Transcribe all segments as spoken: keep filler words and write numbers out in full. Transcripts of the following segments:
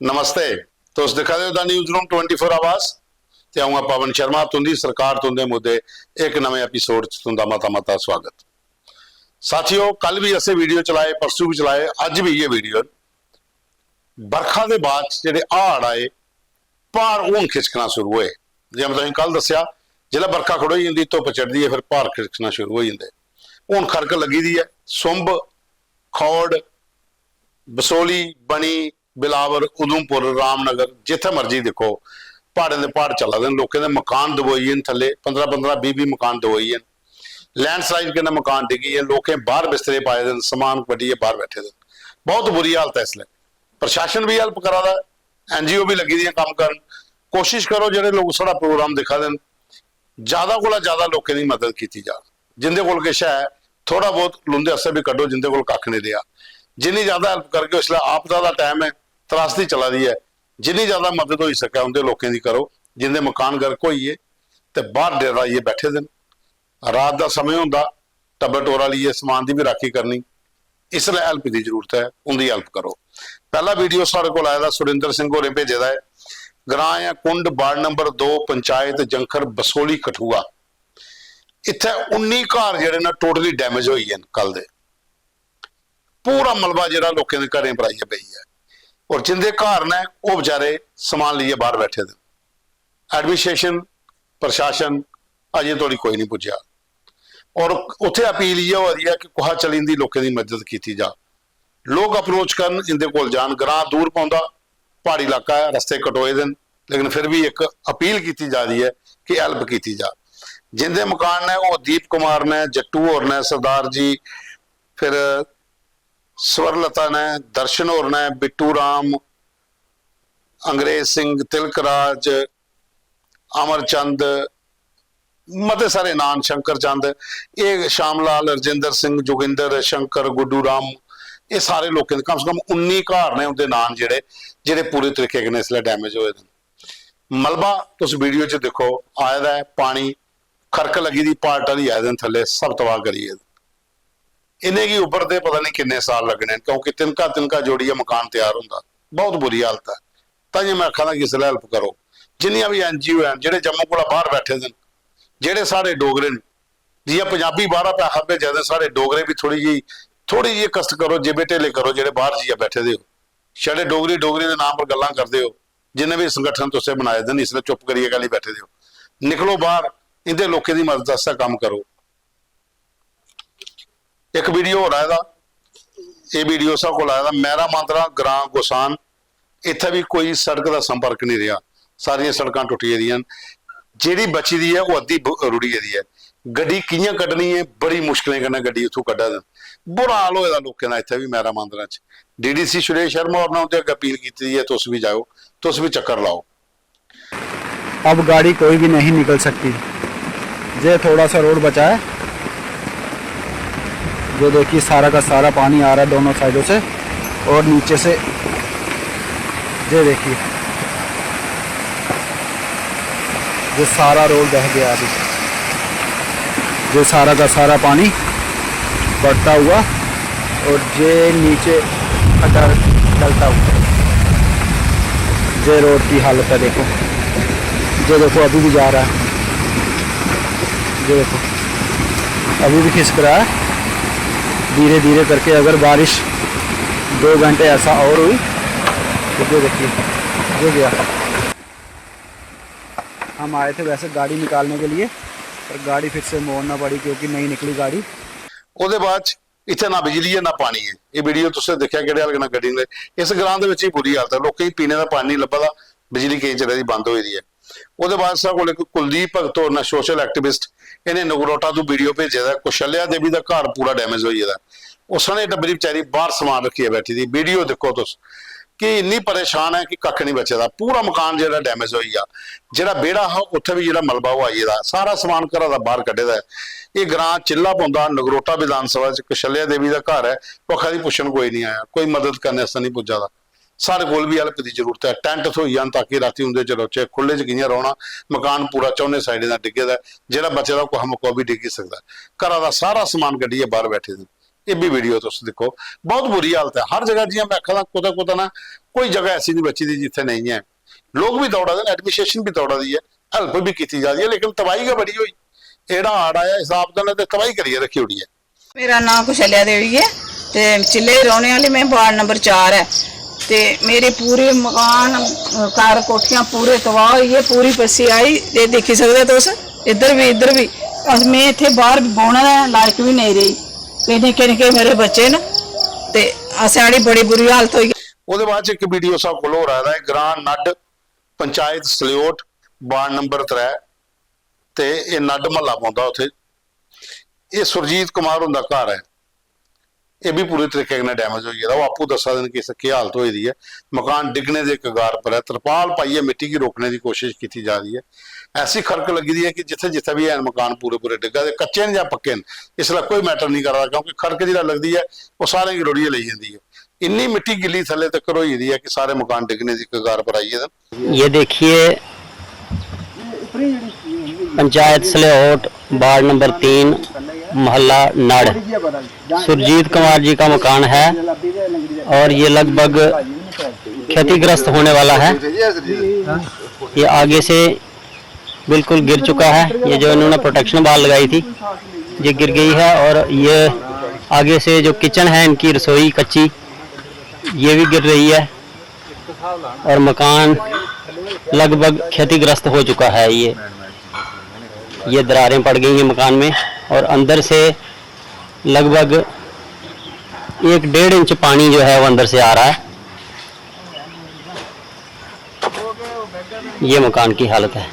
नमस्ते। तुस दिक्खा दे ओ the newsroom twenty four आवाज ते अ'ऊं आं पवन शर्मा। तुं'दी सरकार, तुं'दे मुद्दे, इक नमें एपिसोड च तुं'दा मता मता स्वागत। साथियो, कल बी असें वीडियो चलाए, परसों बी चलाए, अज्ज बी इ'यै वीडियो न। बरखा दे बाद च जेह्ड़े हाड़ आए, प्हाड़ हून खिसकना शुरू होए। जि'यां में तुसेंगी कल दस्सेआ, जिसलै बरखा खड़ोई जंदी, धुप्प चढ़दी ऐ, फिर प्हाड़ खिसकना शुरू होई जंदे। हून खरक लग्गी दी ऐ। सुंब, खौड़, बसोली, बनी, बिलावर, उधमपुर, रामनगर, जित्थै मर्जी दिक्खो, प्हाड़ें दे प्हाड़ चला दे न। लोकें दे मकान दबोई गे न, थल्ले पंदरां पंदरां बीह् बीह् मकान दबोई गे न। लैंडस्लाइड कन्नै मकान डिग्गी गे, लोकें बाहर बिस्तरे पाए दे न, समान बड्ढियै बाहर बैठे दे न। बहुत बुरी हालत ऐ इसलै। प्रशासन बी हेल्प करा दा, एनजीओ बी लग्गी दियां कम्म करन। कोशिश करो, जेह्ड़े लोक साढ़ा प्रोग्राम दिक्खा दे न, ज्यादा कोला ज्यादा लोकें दी मदद कीती जा। जिंदे कोल किश है, थोड़ा बहुत उंदे आस्तै बी कड्ढो, जिंदे कोल कक्ख नहीं रेहा। जिन्नी ज्यादा हेल्प करगे, इसलै आपदा दा टाइम ऐ, त्रासदी चला दी ऐ। जिन्नी ज्यादा मदद होई सकै, उंदे लोकें दी करो, जिंदे मकान गर्क होई गे ते बाहर डेरा लाइयै बैठे दे न। रात दा समें होंदा, टब्बर टोरा लेइयै समान दी बी राखी करनी। इसलै हेल्प दी जरूरत ऐ, उंदी हेल्प करो। पैह्ला वीडियो साढ़े कोल आए दा, सुरिंदर सिंह होरें भेजे दा ऐ। ग्रां ऐ कुंड, वार्ड नंबर दो, पंचायत जंखर, बसोली, कठुआ। इत्थै उन्नी घर जेह्ड़े न, टोटली डैमेज होई गे न कल दे। पूरा मलबा जेह्ड़ा लोकें दे घरें पर आइयै पेई गेआ। और जिंदे घर न, ओह् बेचारे समान लेइयै बाहर बैठे दे न। एडमिनिस्ट्रेशन, प्रशासन अजें धोड़ी कोई नहीं पुज्जेआ। और उत्थै अपील इ'यै होआ दी ऐ कि कुसै चाल्ली इंदी लोकें दी मदद कीती जा। लोक अप्रोच करन, इंदे कोल जान। ग्रां दूर पौंदा, प्हाड़ी इलाका ऐ, रस्ते कटोए दे न, लेकिन फिर भी इक अपील कीती जा दी ऐ कि हेल्प कीती जा। जिंदे मकान न, ओह् दीप कुमार न, जट्टू होर न, सरदार जी, फिर स्वरलता न, दर्शन होर न, बिट्टू राम, अंग्रेज सिंह, तिलक राज, अमर चंद, मते सारे नांऽ, शंकर चंद, एह् श्याम लाल, रजिंदर सिंह, जोगिंदर, शंकर, गुड्डू राम, एह् सारे लोकें दे कम से कम उन्नी घर ने उं'दे नांऽ जेह्ड़े, जेह्ड़े पूरे तरीके कन्नै इसलै डैमेज होए दे न। मलबा तुस वीडियो च दिक्खो, आए दा ऐ पानी, खरक लग्गी दी, प्हाड़ ढली आए दे न थल्ले, सब तबाह करी गेदे। इ'नेंगी उब्भरदे पता नहीं किन्ने साल लग्गने न, क्योंकि तिनका तिनका जोड़ियै मकान त्यार होंदा। बहुत बुरी हालत ऐ। ताइयों में आखा दा कि इसलै हेल्प करो। जिन्नियां बी एनजीओ हैन, जेह्ड़े जम्मू कोला बाहर बैठे दे न, जेह्ड़े साढ़े डोगरे न, जि'यां पंजाबी बाहरा पैसा भेजा दे, साढ़े डोगरे बी थोड़ी जेही, थोड़ी जेही कश्ट करो, जेबे ढेले करो, जेह्ड़े बाहर जाइयै बैठे दे ओ। छड़े डोगरी, डोगरी दे नाम पर गल्लां करदे ओ। जिन्ने बी संगठन तुसें बनाए दे न, इसलै चुप करियै कैल्ली बैठे दे ओ? निकलो बाहर, इं'दे लोकें दी मदद आस्तै कम्म करो। इक वीडियो होर आए दा, एह् वीडियो साढ़े कोल आए दा, मैरा मांदरा ग्रां गोसान, इत्थै बी कोई सड़क दा संपर्क नहीं रेहा, सारियां सड़कां टुट्टी गेदियां न। जेह्ड़ी बची दी ऐ, ओह् अद्धी ब-, रुढ़ी गेदी ऐ। गड्डी कि'यां कड्ढनी ऐ, बड़ी मुश्कलें कन्नै गड्डी उत्थूं कड्ढा दे न। बुरा हाल होए दा लोकें दा इत्थै बी, मैरा मांदरा च। डीडीसी सुरेश शर्मा होर ने उं'दे अग्गें अपील कीती दी ऐ, तुस बी जाओ, तुस बी चक्कर लाओ। अब गाड़ी कोई भी नहीं निकल सकती। ये थोड़ा सा रोड बचा है। ये देखिए, सारा का सारा पानी आ रहा है दोनों साइडों से और नीचे से, ये देखिए, ये सारा रोड बह गया अभी। ये सारा का सारा पानी बढ़ता हुआ और ये नीचे खड्डा डलता हुआ। ये रोड की हालत है, देखो, ये देखो, अभी भी जा रहा है। ये देखो, अभी भी खिसक रहा है धीरे धीरे करके। अगर बारिश दो घंटे ऐसा और हुई तो ये देखिए, ये गया। हम आए थे वैसे गाड़ी निकालने के लिए, पर गाड़ी फिर से मोड़ना पड़ी क्योंकि नहीं निकली गाड़ी। ओह्दे बाद च इत्थै ना बिजली ऐ, ना पानी ऐ। एह् वीडियो तुसें दिक्खेआ केह्ड़े हाल कन्नै गड्डी ने, इस ग्रां दे बिच ही बुरी हालत ऐ, लोकें गी पीने दा पानी निं लब्भा दा, बिजली केईं चिरै दी बंद होई दी ऐ। ओह्दे बाद साढ़े कोल इक कुलदीप भगत होर न, सोशल एक्टिविस्ट, इ'नें नगरोटा तों वीडियो भेजे दा ऐ, कुशल्या देवी दा घर पूरा डैमेज होई गेदा ऐ। ओह् सने टब्बरी बेचारी बाहर समान रक्खियै बैठी दी, वीडियो दिक्खो तुस, कि इन्नी परेशान ऐ कि कक्ख नहीं बचे दा, पूरा मकान जेह्ड़ा डैमेज होई गेआ। जेह्ड़ा बेड़ा हा, उत्थै बी जेह्ड़ा मलबा ओह् आई गेदा, सारा समान घरा दा बाहर कड्ढे दा ऐ। एह् ग्रां चिल्ला पौंदा, नगरोटा विधानसभा च कुशल्या देवी दा घर ऐ, ओह् आखा दी पुच्छन कोई नहीं आया, कोई मदद करने आस्तै नहीं पुज्जा दा। साढ़े कोल बी हेल्प दी जरूरत ऐ, टैंट थ्होई जान ताकि रातीं उं'दे च रौह्चै, खु'ल्ले च कि'यां रौह्ना, मकान पूरा चौनें साइडें दा डिग्गे दा ऐ, जेह्ड़ा बचे दा कुसै मौका ओह् बी डिग्गी सकदा ऐ। घरा दा सारा समान कड्ढियै बाहर बैठे दे न। एह् बी वीडियो तुस दिक्खो, बहुत बुरी हालत ऐ। हर जगह जि'यां मैं आखा दा, कुतै कुतै ना कोई जगह ऐसी नहीं बची दी जित्थै नेईं ऐ। लोक बी दौड़ा दे न, एडमिनिस्ट्रेशन बी दौड़ा दी ऐ, हेल्प बी कीती जा दी ऐ, लेकिन तबाही गै बड़ी होई। एह्ड़ा हाड़ आया, इस आपदा ने ते तबाही करियै रक्खी ओड़ी ऐ। मेरा नांऽ कुशल्या देवी ऐ ते चिल्ले दी रौह्ने आह्ली में, वार्ड नंबर चार ऐ। ते मेरे पूरे मकान, घर, कोठियां पूरे तबाह होई गे, पूरी पस्सी आई। ते दिक्खी सकदे तुस, इद्धर बी, इद्धर बी। अस, में इत्थै बाह्र बौह्ने दे लायक बी नेईं रेही, ते निक्के निक्के मेरे बच्चे न, ते असें, साढ़ी बड़ी बुरी हालत होई। ओह्दे बाद च इक वीडियो साढ़े कोल होर आए दा ऐ, ग्रां नड्ड, पंचायत सलेओट, वार्ड नंबर त्रै, ते एह् नड्ड म्हल्ला पौंदा उत्थै। एह् सुरजीत कुमार हुंदा घर ऐ, एह् बी पूरे तरीके कन्नै डैमेज होई गेदा। ओह् आपूं दस्सा दे न कि इस केह् हालत होई दी ऐ। मकान डिग्गने दे कगार पर ऐ, तरपाल पाइयै मिट्टी गी रोकने दी कोशश कीती जा दी ऐ। ऐसी खड़क लग्गी दी ऐ कि जित्थै जित्थै बी हैन मकान, पूरे पूरे डिग्गा दे, कच्चे न जां पक्के न, इसलै कोई मैटर नेईं करा दा, क्योंकि खड़क जिसलै लगदी ऐ, ओह् सारें गी रुढ़ियै लेई जंदी ऐ। इन्नी मिट्टी गिल्ली थल्ले तक्कर होई गेदी ऐ कि सारे मकान डिग्गने दी कगार पर आई गेदे न। ये देखिए, पंचायत सलेहोट, वार्ड नंबर तीन, मोहल्ला नड़, सुरजीत कुमार जी का मकान है और ये लगभग क्षतिग्रस्त होने वाला है। ये आगे से बिल्कुल गिर चुका है। ये जो इन्होंने प्रोटेक्शन वॉल लगाई थी, ये गिर गई है और ये आगे से जो किचन है इनकी, रसोई कच्ची, ये भी गिर रही है और मकान लगभग क्षतिग्रस्त हो चुका है। ये ये दरारें पड़ गई हैं मकान में और अंदर से लगभग एक डेढ़ इंच पानी जो है वो अंदर से आ रहा है। ये मकान की हालत है।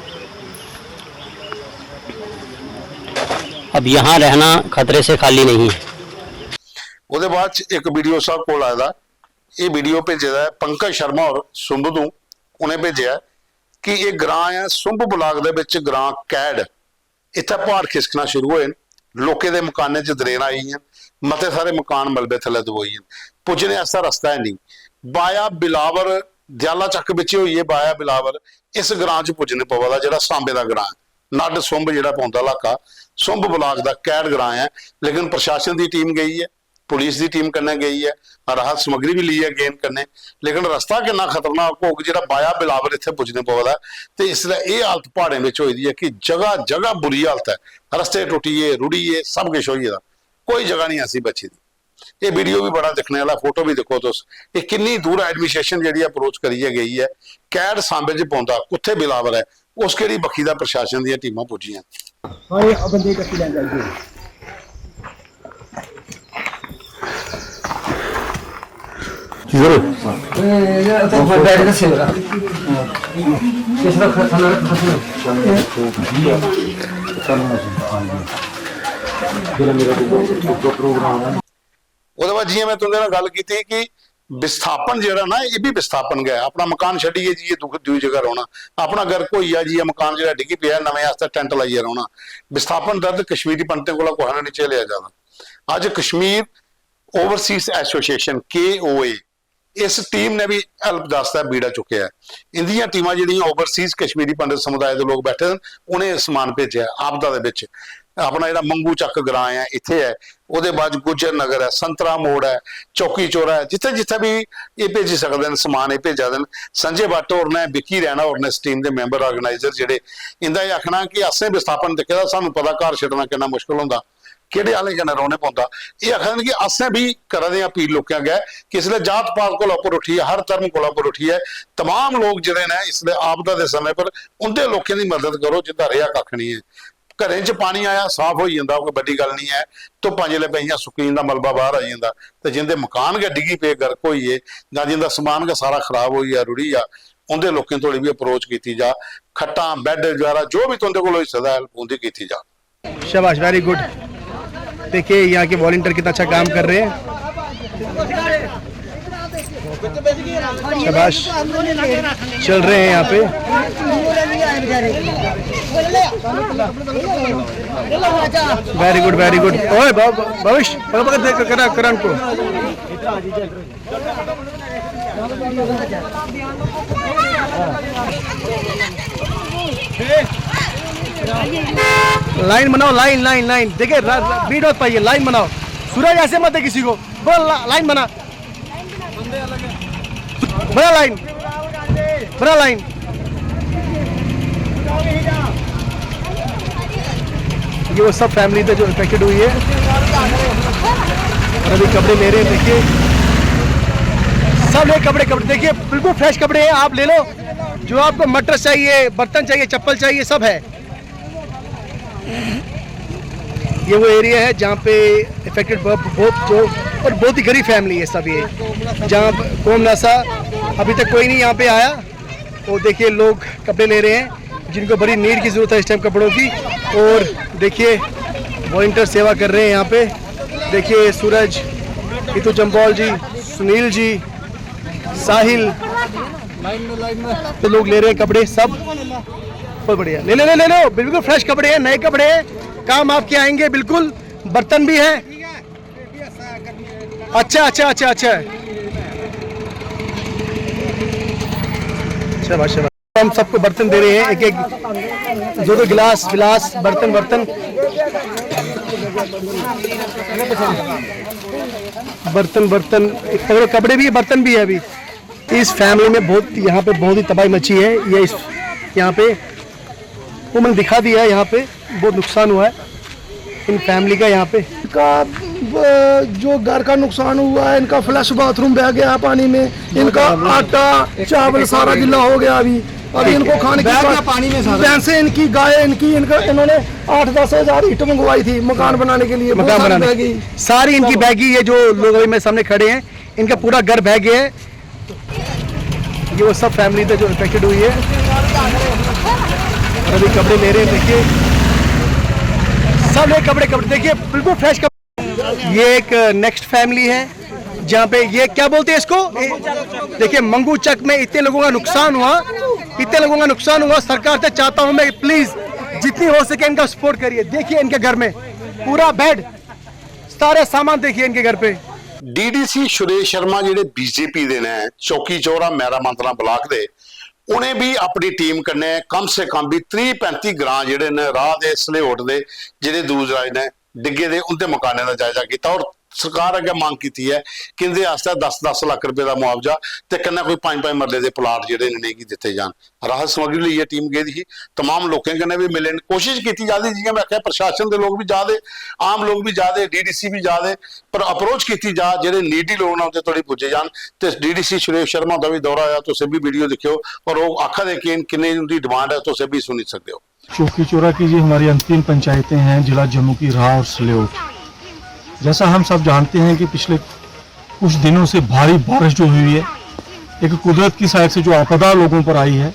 अब यहाँ रहना खतरे से खाली नहीं है। ओह्दे बाद च इक वीडियो साढ़े कोल आए दा, एह् वीडियो भेजे दा ऐ पंकज शर्मा होर सुंब तों। उ'नें भेजेआ कि एह् ग्रां ऐ सुंब ब्लाक दे बिच, ग्रां कैड। इत्थै प्हाड़ खिसकना शुरू होए न, लोकें दे मकानें च दरेरां आई गेइयां, मते सारे मकान मलबे थल्लै दबोई गे न। पुज्जने आस्तै रस्ता है नेईं। बाया बिलावर, दयाला चक्क बिच होइयै बाया बिलावर, इस ग्रां च पुज्जने पवा दा, जेह्ड़ा सांबे दा ग्रां ऐ। नड्ड सुंब जेह्ड़ा पौंदा इलाका, सुंब ब्लाक दा कैड ग्रां ऐ, लेकिन प्रशासन दी टीम गेई ऐ, पुलिस दी टीम कन्नै गेई ऐ, राहत समग्री बी लेइयै गे न कन्नै, लेकिन रस्ता किन्ना खतरनाक होग जेह्ड़ा बाया बिलावर इत्थै पुज्जने पवा दा ऐ। ते इसलै एह् हालत प्हाड़ें बिच होई दी ऐ कि जगह जगह बुरी हालत ऐ, रस्ते टुट्टी गे, रुढ़ी गे, सब किश होई गेदा, कोई जगह निं ऐसी बची दी। एह् वीडियो बी बड़ा दिक्खने आह्ला, फोटो बी दिक्खो तुस, एह् किन्नी दूर एडमिनिस्ट्रेशन जेह्ड़ी अप्रोच करियै गेई ऐ, कैड सांबे च पौंदा, कुत्थै बिलावर ऐ, उस केह्ड़ी बक्खी दा प्रशासन दियां टीमां पुज्जियां। सारे बंदे कट्टी लैंदे अग्गें। ओह्दे बाद जि'यां में तुं'दे नाल गल्ल कीती कि विस्थापन जेह्ड़ा ना, एह् बी विस्थापन गै ऐ। अपना मकान छड्डियै जाइयै दूई जगह रौह्ना, अपना गर्क होई गेआ जाइयै मकान जेह्ड़ा डिग्गी पेआ, नमें आस्तै टैंट लाइयै रौह्ना। विस्थापन दर्द कश्मीरी पंडतें कोला कुसै ने निं झेलेआ जाना। अज्ज कश्मीर ओवरसीज एसोसिएशन, के ओ ए, इस टीम ने बी हेल्प आस्तै बीड़ा चुक्केआ ऐ। इंदियां टीमां जेह्ड़ियां ओवरसीज कश्मीरी पंडित समुदाय दे लोक बैठे दे न, उ'नें समान भेजेआ ऐ। आपदा दे बिच अपना जेह्ड़ा मंगू चक्क ग्रां ऐ, इत्थै ऐ, ओह्दे बाद गुज्जर नगर ऐ, संतरा मोड़ ऐ, चौकी चौरा ऐ, जित्थै जित्थै बी एह् भेजी सकदे न समान, एह् भेजा दे न। संजय भट्ट होर ने, विक्की रैणा होर ने, इस टीम दे मैंबर, आर्गेनाइजर जेह्ड़े, इंदा एह् आखना कि असें विस्थापन दिक्खे दा, सानूं पता घर छड्डना किन्ना मुश्कल होंदा, केह्ड़े आह्लें कन्नै रौह्ने पौंदा। एह् आखदे न कि असें बी करा दे आं अपील लोकें अग्गै कि इसलै जात पात कोला उप्पर उट्ठियै, हर धर्म कोला उप्पर उट्ठियै तमाम लोक जेह्ड़े न इसलै आपदा दे समें पर उं'दे लोकें दी मदद करो जिं'दा रेहा कक्ख निं ऐ। घरें च पानी आया, साफ होई जंदा, कोई बड्डी गल्ल निं ऐ। धुप्पां जिसलै पेइयां, सुक्की जंदा, मलबा बाह्र आई जंदा। ते जिं'दे मकान गै डिग्गी पे, गर्क होई गे, जां जिं'दा समान गै सारा खराब होई गेआ, रुढ़ी गेआ, उं'दे लोकें धोड़ी बी अप्रोच कीती जा। खट्टां, बैड बगैरा जो बी तुं'दे कोल होई सकदा, हेल्प उं'दी कीती जा। शाबाश, वेरी गुड। देखिए यहाँ के वॉलंटियर कितना अच्छा काम कर रहे हैं। शाबाश, चल रहे हैं यहाँ पे। Very good, very good. ओए भविष्य, करण को। लाइन बनाओ, लाइन, लाइन, लाइन। देखिए, बीट मत पाइए, लाइन बनाओ। सूरज, ऐसे मत दे किसी को। बड़ा ला-, लाइन बना। बड़ा लाइन। बड़ा लाइन। ये वो सब फैमिली थे जो इफेक्टेड हुई है। और अभी कपड़े ले रहे हैं, देखिए। सब ले कपड़े, कपड़े देखिए, बिल्कुल फ्रेश कपड़े हैं, आप ले लो। जो आपको मटर चाहिए, बर्तन चाहिए, चप्पल चाहिए, सब है। ये वो एरिया है जहाँ पे इफेक्टेड बहुत, बहुत जो, और बहुत ही गरीब फैमिली है सब ये, जहाँ प-, कौम नासा अभी तक कोई नहीं यहाँ पे आया। और देखिए, लोग कपड़े ले रहे हैं, जिनको बड़ी नीड की ज़रूरत है इस टाइम कपड़ों की। और देखिए, वॉलंटियर सेवा कर रहे हैं यहाँ पे। देखिए, सूरज, हितू जम्वाल जी, सुनील जी, साहिल, तो लोग ले रहे हैं कपड़े सब। बहुत बढ़िया, ले ले ले ले लो, बिल्कुल फ्रेश कपड़े हैं, नए कपड़े हैं, काम आपके आएंगे बिल्कुल। बर्तन भी है। अच्छा, अच्छा, अच्छा, अच्छा। शाबाश, शाबाश। हम सबको बर्तन दे रहे हैं, एक एक, दो दो गिलास विलास, बर्तन बर्तन, बर्तन बर्तन, कपड़े, कपड़े भी है, बर्तन भी है। अभी इस फैमिली में बहुत, यहाँ पे बहुत ही तबाही मची है। ये इस, यहाँ पे वो मैंने दिखा दिया है, यहाँ पे बहुत नुकसान हुआ है इन फैमिली का। यहाँ पे का, ब-, जो घर का नुकसान हुआ है, इनका फ्लश बाथरूम बह गया पानी में, इनका आटा चावल सारा गिला हो गया। अभी अभी इनको खाने की बह गया पा- पानी में सारा। भैंसें इनकी, गाय इनकी, इनका, इन्होंने आठ दस हज़ार ईंट मंगवाई थी मकान बनाने के लिए, वो मकान सारी बनाने बह गई। सारी इनकी बह गई। ये जो लोग अभी मेरे सामने खड़े हैं, इनका पूरा घर बह गया है। ये वो सब फैमिली थे जो इफेक्टेड हुई है। और अभी कपड़े ले रहे हैं, देखिए, सब ले कपड़े, कपड़े देखिए, बिल्कुल फ्रेश कपड़े। ये एक नेक्स्ट फैमिली है, जहाँ पे ये क्या बोलते हैं इसको, ए, देखिए, मंगू चक में इतने लोगों का नुकसान हुआ, इतने लोगों का नुकसान हुआ। सरकार से चाहता हूँ मैं, प्लीज, जितनी हो सके इनका सपोर्ट करिए। देखिए, इनके घर में पूरा बेड, सारे सामान देखिए इनके घर पे। ਡੀਡੀਸੀ ਸੁਰੇਸ਼ ਸ਼ਰਮਾ ਜਿਹੜੇ ਬੀਜੇਪੀ ਦੇ ਨੇ, ਚੌਂਕੀ ਚੌਰਾ, ਮੈਰਾ ਮਾਂਤਲਾ ਬਲਾਕ ਦੇ, ਉਹਨੇ ਵੀ ਆਪਣੀ ਟੀਮ ਕਨੇ ਕਮ ਸੇ ਕਮ ਵੀ ਤੀਹ ਪੈਂਤੀ ਘਰਾਂ ਜਿਹੜੇ ਨੇ ਰਾਹ ਦੇ ਸਲਿਓਟ ਦੇ, ਜਿਹੜੇ ਦੂਰ ਦਰਾਜ ਨੇ, ਡਿੱਗੇ ਦੇ, ਉਹਦੇ ਮਕਾਨਾਂ ਦਾ ਜਾਇਜ਼ਾ ਕੀਤਾ ਔਰ ਸਰਕਾਰ ਅੱਗੇ ਮੰਗ ਕੀਤੀ ਹੈ ਕਿ ਇਹਦੇ ਵਾਸਤੇ ਦਸ ਦਸ ਲੱਖ ਰੁਪਏ ਦਾ ਮੁਆਵਜ਼ਾ ਤੇ ਕਨੇ ਕੋਈ ਪੰਜ ਪੰਜ ਮਰਲੇ ਦੇ ਪਲਾਟ ਜਿਹੜੇ ਨੇ, ਨਹੀਂ, ਕਿ ਦਿੱਤੇ ਜਾਣ। ਰਾਹਤ ਸਮੱਗਰੀ ਲਈ ਇਹ ਟੀਮ ਗਈ ਸੀ, ਤਮਾਮ ਲੋਕਾਂ ਕਨੇ ਵੀ ਮਿਲਣ ਦੀ ਕੋਸ਼ਿਸ਼ ਕੀਤੀ ਜਾਂਦੀ, ਜਿਵੇਂ ਮੈਂ ਆਖਿਆ, ਪ੍ਰਸ਼ਾਸਨ ਦੇ ਲੋਕ ਵੀ ਜ਼ਿਆਦੇ, ਆਮ ਲੋਕ ਵੀ ਜ਼ਿਆਦੇ, ਡੀਡੀਸੀ ਵੀ ਜ਼ਿਆਦੇ, ਪਰ ਅਪਰੋਚ ਕੀਤੀ ਜਾ, ਜਿਹੜੇ ਨੀਡੀ ਲੋਕ ਨੇ ਉਹਦੇ ਥੋੜੀ ਪੁੱਜੇ ਜਾਣ। ਤੇ ਡੀਡੀਸੀ ਸੁਰੇਸ਼ ਸ਼ਰਮਾ ਦਾ ਵੀ ਦੌਰਾ ਆਇਆ, ਤੁਸੀਂ ਵੀ ਵੀਡੀਓ ਦੇਖਿਓ, ਔਰ ਉਹ ਆਖਦੇ ਕਿ ਕਿੰਨੇ ਉਹਦੀ ਡਿਮਾਂਡ ਹੈ, ਤੁਸੀਂ ਵੀ ਸੁਣੀ ਸਕਦੇ ਹੋ। चौकी चौरा की ये हमारी अंतिम पंचायतें हैं, जिला जम्मू की राह और सलेट। जैसा हम सब जानते हैं कि पिछले कुछ दिनों से भारी बारिश जो हुई है, एक कुदरत की साइड से जो आपदा लोगों पर आई है,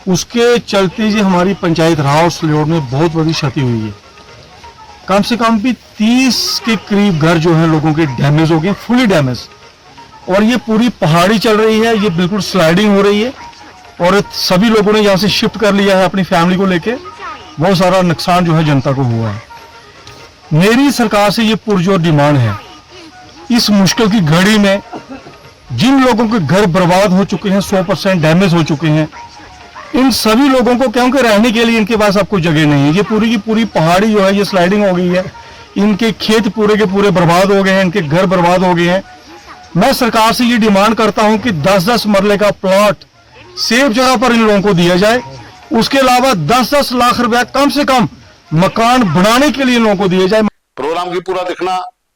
उसके चलते ये हमारी पंचायत राह और सलेट में बहुत बड़ी क्षति हुई है। कम से कम भी तीस के करीब घर जो हैं लोगों के डैमेज हो गए, फुली डैमेज। और ये पूरी पहाड़ी चल रही है, ये बिल्कुल स्लाइडिंग हो रही है और सभी लोगों ने यहाँ से शिफ्ट कर लिया है अपनी फैमिली को लेके। बहुत सारा नुकसान जो है जनता को हुआ है। मेरी सरकार से ये पुरजोर डिमांड है, इस मुश्किल की घड़ी में जिन लोगों के घर बर्बाद हो चुके हैं, सौ परसेंट डैमेज हो चुके हैं, इन सभी लोगों को, क्योंकि रहने के लिए इनके पास अब कोई जगह नहीं है। ये पूरी की पूरी पहाड़ी जो है, ये स्लाइडिंग हो गई है, इनके खेत पूरे के पूरे बर्बाद हो गए हैं, इनके घर बर्बाद हो गए हैं। मैं सरकार से ये डिमांड करता हूँ कि दस दस मरले का प्लॉट सेफ जगह पर इन लोगों को दिया जाए। उसके अलावा दस दस लाख रुपया कम से कम मकान बनाने के लिए इन लोगों को दिए जाए। प्रोग्राम की पूरा देखना,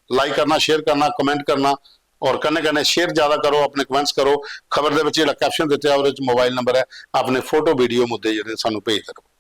लाइक करना, शेयर करना, कमेंट करना और कन्नै कन्नै शेयर ज्यादा करो, अपने कमेंट्स करो। खबर दे विच जेह्ड़ा कैप्शन दित्ते दा, ओह्दे च मोबाइल नंबर ऐ, अपने फोटो, वीडियो, मुद्दे जेह्ड़े सानू भेजदे रहो।